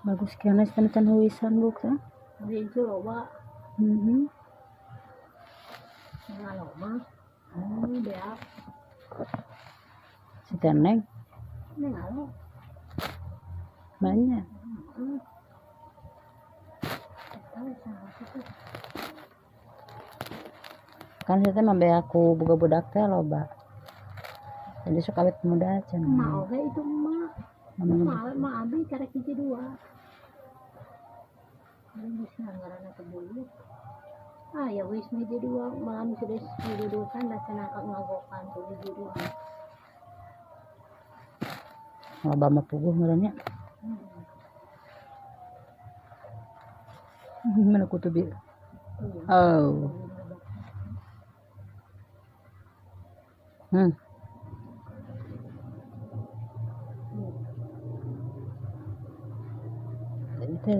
Bagus kieu can huisan buk teh. Itu loba. Heeh. Ngaloma. Oh, beak. Si Teneng. Neng alo. Banyak. Kan saya teh mah beak ku boga budak teh loba. Jadi sok awet muda cenah. Emak oge itu emak. Emak emak abi karek hiji dua. Geus ngaranna teh buyut. Ah ya wis hiji dua malam sudah didudukan da cenah ngagokan tuh hiji dua. Loba mah puguh meureun nya. Mana kutu bi? Oh. Itu.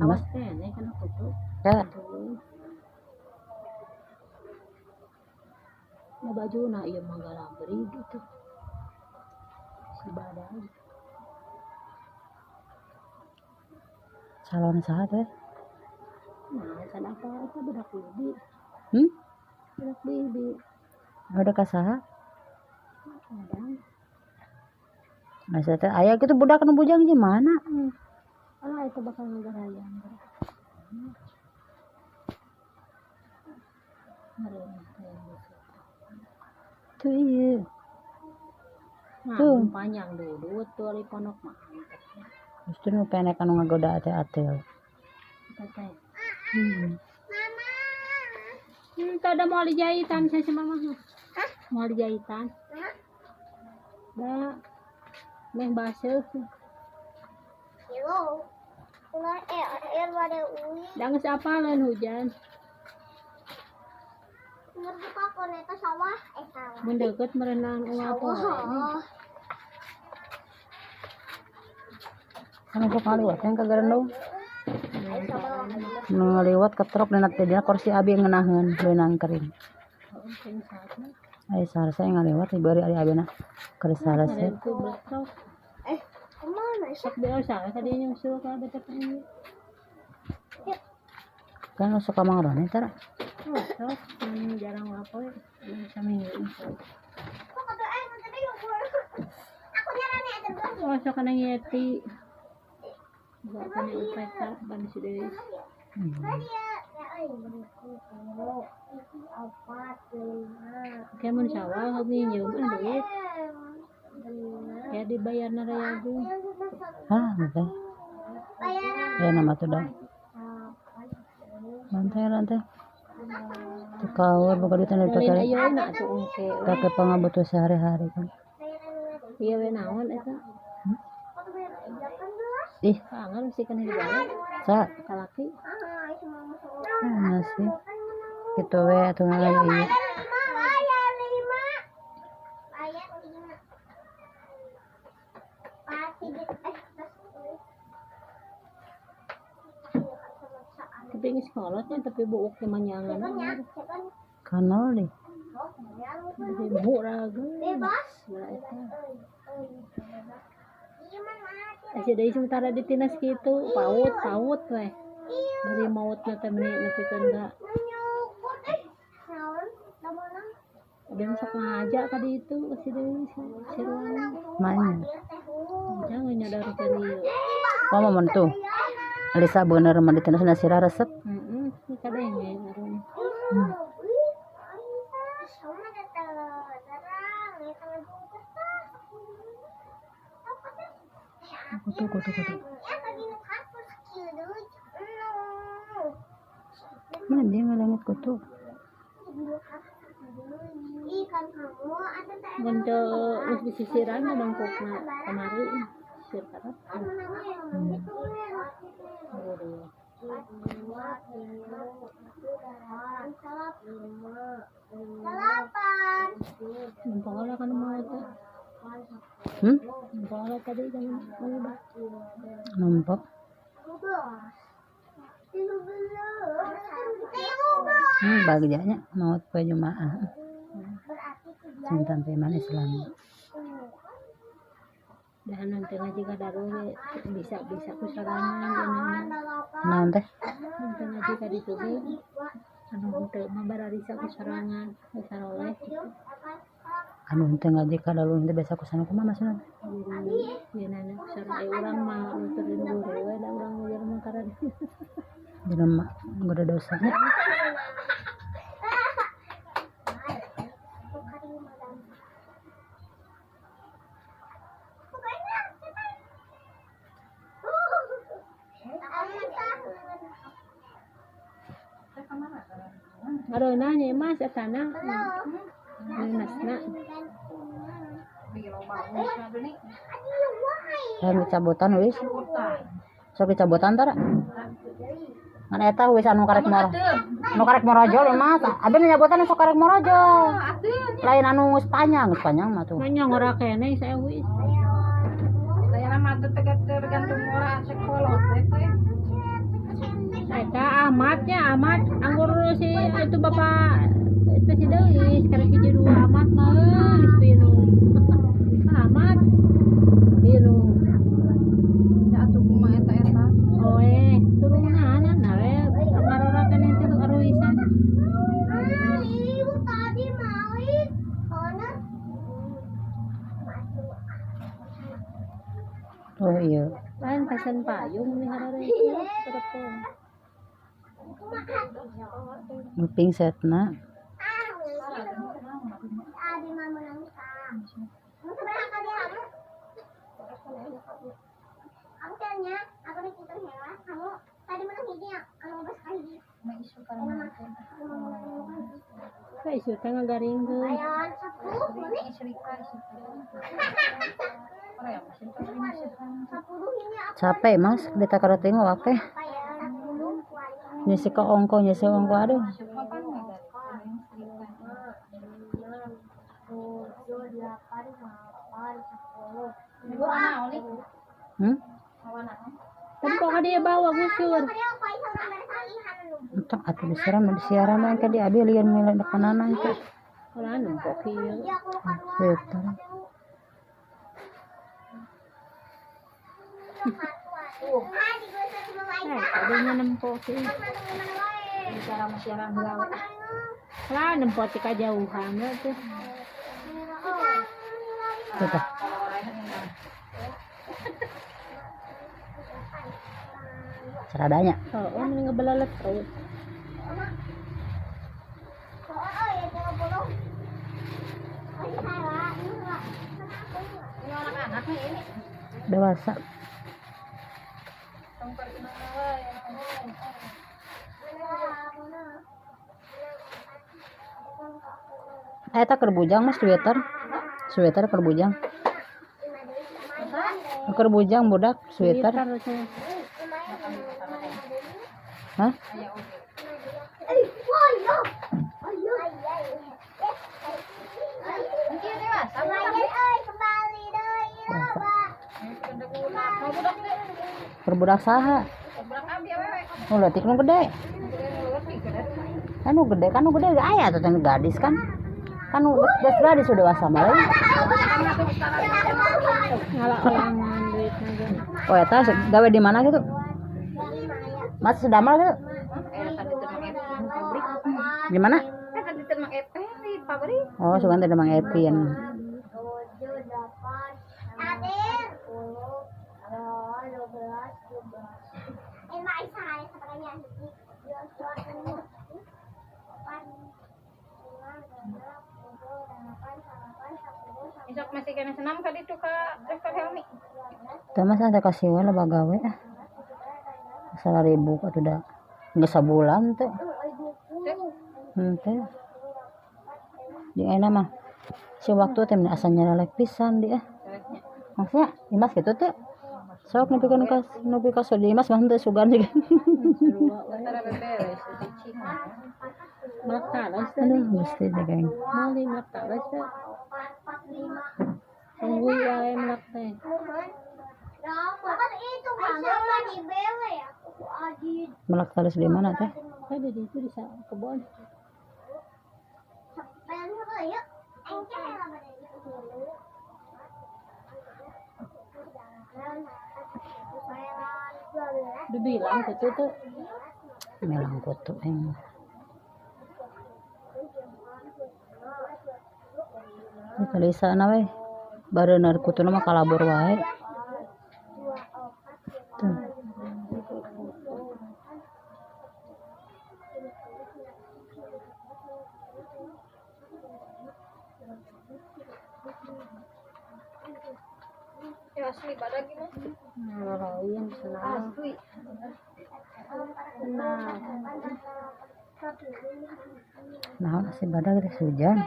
Awas teh, nih kana kutu. Ya. Nah baju na ieu mah galabri gitu. Si badai. Calon saha teh? Nah, can apa eta budak bibi. Budak bibi. Udah ka saha? Kadang. Nah, saya teh aya kitu budak nu bujang jeung mana? Alah eta bakal ngagarayang. Tuh iya. Nah, tuh. Panjang dudut tuh ari ponok mah. Justru nu pendek anu ngagoda teh atel. Teteh. Mama. Ada mau dijahitan saya sama mama. Hah? Mau dijahitan. Hah? Da. Meh baseuh. Hello. Ulah air pada uwi. Da geus apaleun hujan. Ngerti koneta sawah sawah. Mun deukeut merenang ulah poe. Kan sok ngaliwat yang ka Garendong. Nu ngaliwat ketrok dina teh dina kursi abi ngeunaheun leunang kering. Ai sarasa ngaliwat dibari ari abina keur sarasa. Kemana sih? Sok beol salah tadi nyusul ka bete pengen. Kan sok ka Mang Roni tara. Oh, sok jarang wapoe saminggu. Kok kata tadi aku nyarani eta. Oh, sok kana ngeti. Buat kana UPK ban si Dewi. Kayak mun sawah nginjeum duit. Kayak dibayar na rayagung. Hah, teh. Ya nama tuh dah. Lantai. Tuh kawur boga duit anu dipake. Ayeuna atuh engke. Pake pangabutuh sehari-hari kan. Iya we naon eta? Ih, kangen sih kan dibayar. Sa. Salaki. Mana sih? Kitu we atuh ngaji ieu. Tapi geus kolotnya tapi buuk teh manyangan. Kanal deh. Tapi buuk raga. Bebas. Asa deui sementara ditinas kitu, paut we. Dari mautna teh meuni nepikeun ka. Ada yang sok ngaja tadi itu si deui si ruang. Maenya. Jangan nyadar tadi. Oh, momen tuh. Alisa bener mah ditinas na sirah resep. Heeh, kadenge ngaran. Kutu. Mana dia ngalangit kutu? Mun teu geus disisiran mah mangkukna kamari sisir karep. Numpang lah kan mau teh. Numpang lah tadi jangan mengubah. Numpang. 13. Bagjanya maut poe Jumaah. Sing iman Islam. Dah nanti ngaji ka daru bisa-bisa ku sorangan. Naon teh? Nanti ngaji ka ditu ge. Anu henteu mah bararisa ku sorangan, saroleh kitu. Anu henteu ngaji ka daru henteu biasa ku sana kumaha maksudna? Jadi nana sareng urang mah nuturin guru we da urang ngajar mah karan. Dina mah gede dosanya. Ngareunah nya Mas etana. Nasna. Lain dicabutan wis. Sok dicabutan tara. Ngan eta wis anu karek moro. Anu karek morojol Mas. Abi nyabutan sok karek morojol. Lain anu geus panjang mah tuh. Panjang ora keneh saya wis. Saya mah teu tergantung ora sekolah teh. Eta Ahmadnya Ahmad anggur si itu bapak itu si deui sekarang hiji dua Ahmad mah geus pieu Ahmad pieu ya atuh kumaha eta eta oe turunana na we ngarora keneh teh aruisan ah ibu tadi malik kono. Oh iya lain pasen payung nih harare terepong. Nguping setna. Isu teh ngagaringkeun. Capek Mas, ditakar tengok waktu. Nyesi ke ongko, nyesi ongko aduh. Tempo ka dia bawa gusur. Entah atuh disiram disiaran mah ka di abi lian milih depanana engke. Ulah nempo kieu. Betul. Adanya nempo kieu. Lah nempo ti kajauhan we tuh. Tuh. Seradanya. Oh, mending ngebelalet terus. Dewasa. Eta keur bujang Mas sweater. Sweater keur bujang. Keur bujang budak sweater. Hah? Perbudak saha? Oh, leutik nu gede. Kan nu gede, kan nu gede aya tuh teh gadis kan. Kan nu geus gadis sudah dewasa mah. Ngala-olangan duitna ge. Oh, eta gawe di mana gitu? Mas sudah mal gitu? Di mana? Oh, sugan teh Mang Epin. Isok masih kena senam kali itu ka Dr. Helmi. Teu mas ada kasih we loba gawe ah. 1.000 atuh da geus sabulan teh. Henteu. Di ayeuna mah si waktu teh meni asa nyelelek pisan di ah. Maksudnya Imas gitu teh. Sok nepi ka di Imas mah henteu sugan juga. Aduh, gusti teh geng. Meuli melak talas teh. Tunggu wae melak teh. Melak talas di mana teh? Tadi itu di kebun. Dibilang kutu tuh. Melang kutu yang. Kali sana we. Bareuneur kutu mah kalabur wae. Tuh. Ya asli badag ini. Ngarain senang. Asli. Nah. Nah, asli badag geus hujan.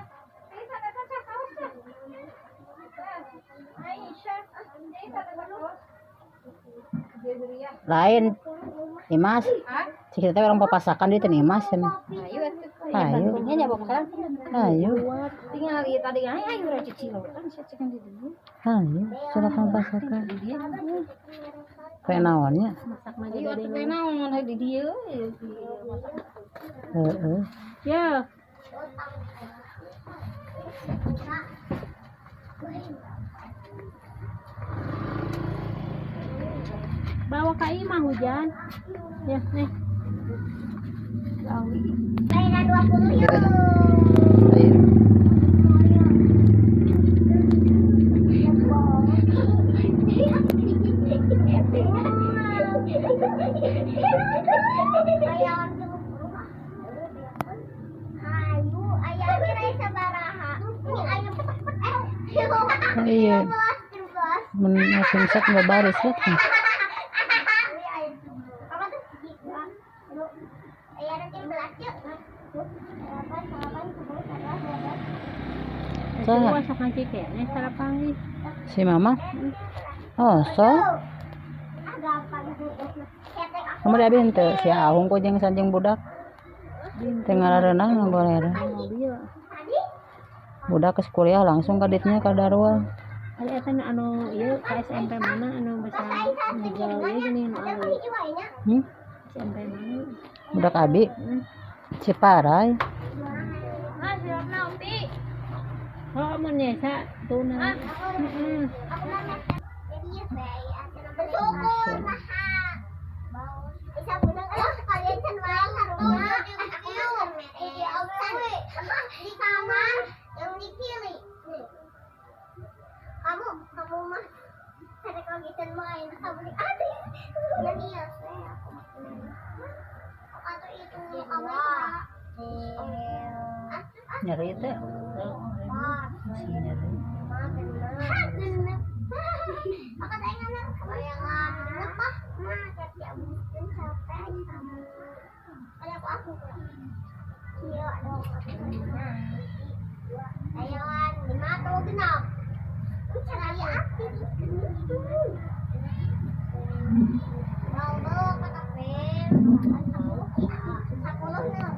Lain Imas. Cik teh orang papasakan di teh Imas cenah. Ayo atuh. Ayo. Nya bawa Ayo. Tinggal ieu tadi ayo ayo cicil kan saya cekan di dieu. Ayo, silakan pasakan. Kayak naonnya? Masak mah Ayo juga atuh deh. teh naon di dieu. Heeh. Ya. Bawa ka imah hujan. Ya, nih. Mainan 20 yuk. Ayo. Iya. Mun musim set nggak baris ya. Si mama? Oh, so? Kamu udah bintu si Ahung ku jeung sanjing budak. Tengah renang ngagorera. Budak ke kuliah langsung kaditnya ka Darwal. Ari eta anu ieu ka SMP mana anu bisa digawe geuning nu anu. SMP mana? Budak abi. Ciparai. Mas, siapna Uti. Oh, mun nya tuna. Heeh. Bersyukur maha. Bisa budak kalian can wae sarua. Di kamar yang di kiri. Kamu mah ada kagitan main kamu di adik. Yang iya, saya aku. Atau itu kamu nyeri teh. Masih nyeri. Aku tak ingat bayangan apa? Mah, tapi aku capek kamu. Ada aku. Iya, ada aku. Bayangan 5 atau 6. Cari api itu. Bawa kata pen. 10 nih.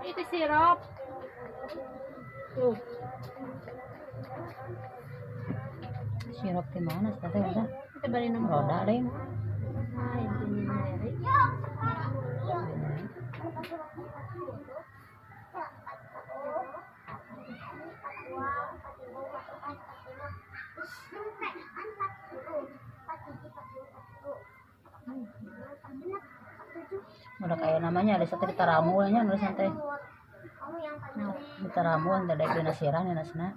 Itu sirup. Tuh. Sirup di mana sih teh udah? Kita beli nomor roda deh. Ah, ini nyeri. Udah kayak namanya ada satu di taramu nya nulis santai. Di taramu ada dari nasiran ya nasna.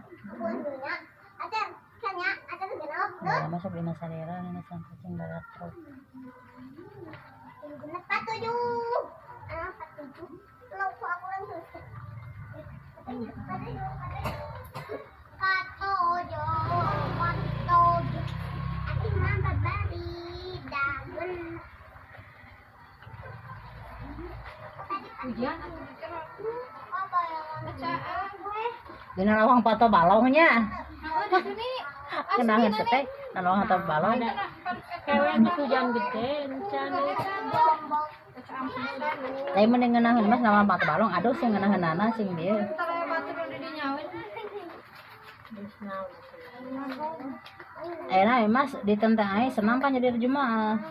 Nah, masuk di nasariran ya nasan kucing darat truk. 47. 47. Dina lawang pato balongnya. Kenangan teh, lawang pato balong. Kewe geus hujan gede, encan. Lain mending ngeunaheun Mas lawang pato balong, aduh sing ngeunaheunana sing dieu. Ayeuna Mas ditentang ae senam kan jadi Jumaah.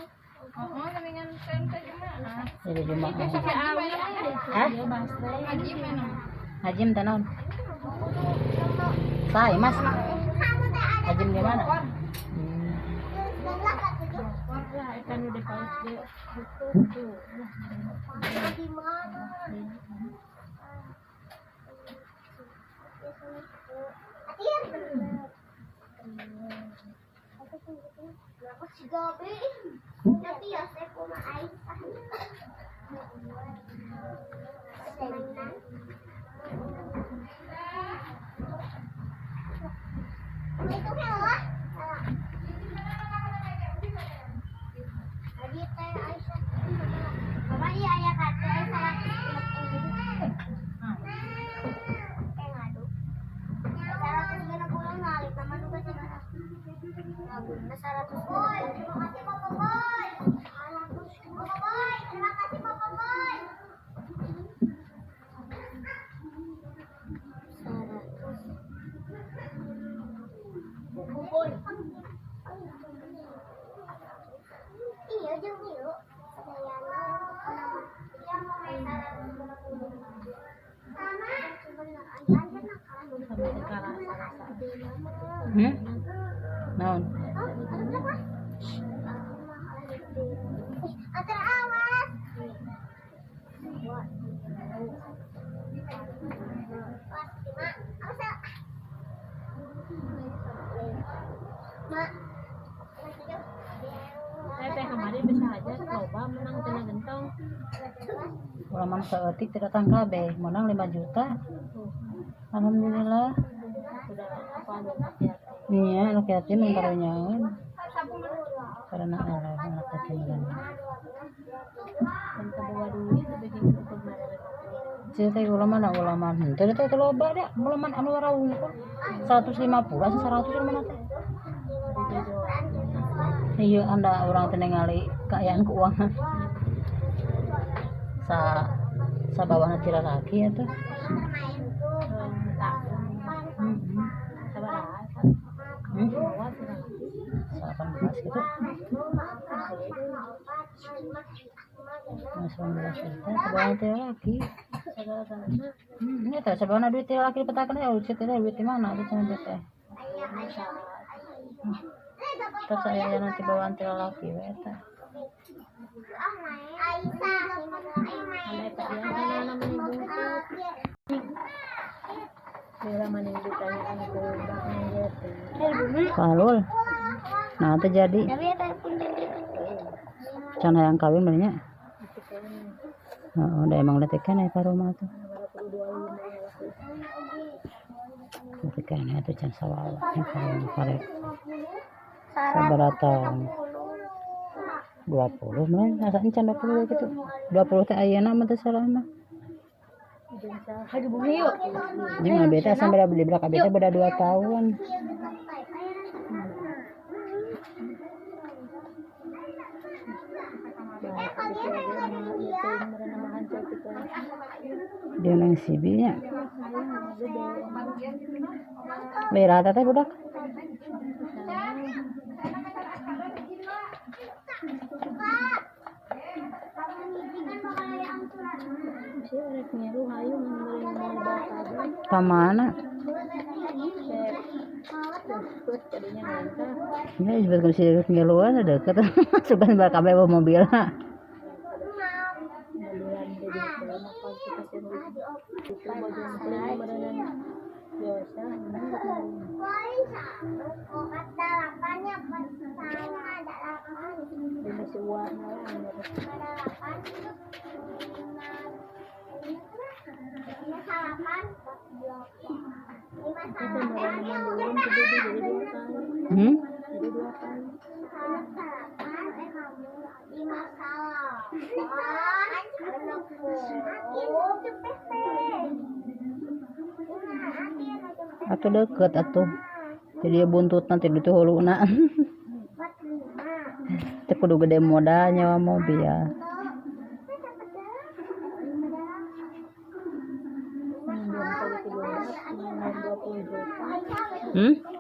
Heeh, mendingan teh Jumaah. Jadi Jumaah. Hah? Hajim teh naon? Sai Mas. Hajim di mana? Naon? Teh kemarin bisa aja loba menang cenah gentong. Ulah mana saeutik teu datang kabeh, menang 5 juta. Alhamdulillah. Sudah apa anak yatim. Iya, anak yatim yang karunyaeun. Karena Allah anak yatim kan. Dan kebawa duit bikin kemarin. Cerita ulama na ulama henteu teh loba da, ulama anu raungkul. 150 asa 100 mana teh. Iya, anda orang teh ningali keayaan keuangan. Sa sabawana tira laki atuh. Heeh. 18 gitu. 19 juta sabawana tira laki. Ini teh sabawana duit tira laki dipetakeun ya ucit teh duit di mana atuh cenah teh. Terus saya nanti bawaan tira laki we eta. Kalul. Nah, itu jadi. Can hayang kawin benernya. Heeh, udah emang letekan ya rumah tuh. Letekan ya tuh can sawal kawin karek. Sabaraha tahun? 20 mah asa encan 20 gitu. 20 teh ayeuna mah teh salah mah. Jeung abi teh asa beda beli brak abi teh beda 2 tahun. Dia nang sibinya. Merah teh budak. Kamana? Ya, sebetulnya sih ngeluan deket. Sugan bakal bawa mobil. Atuh deket atuh. Jadi buntutna ti ditu huluna. Teu kudu gede modal nyewa mobil. Hmm?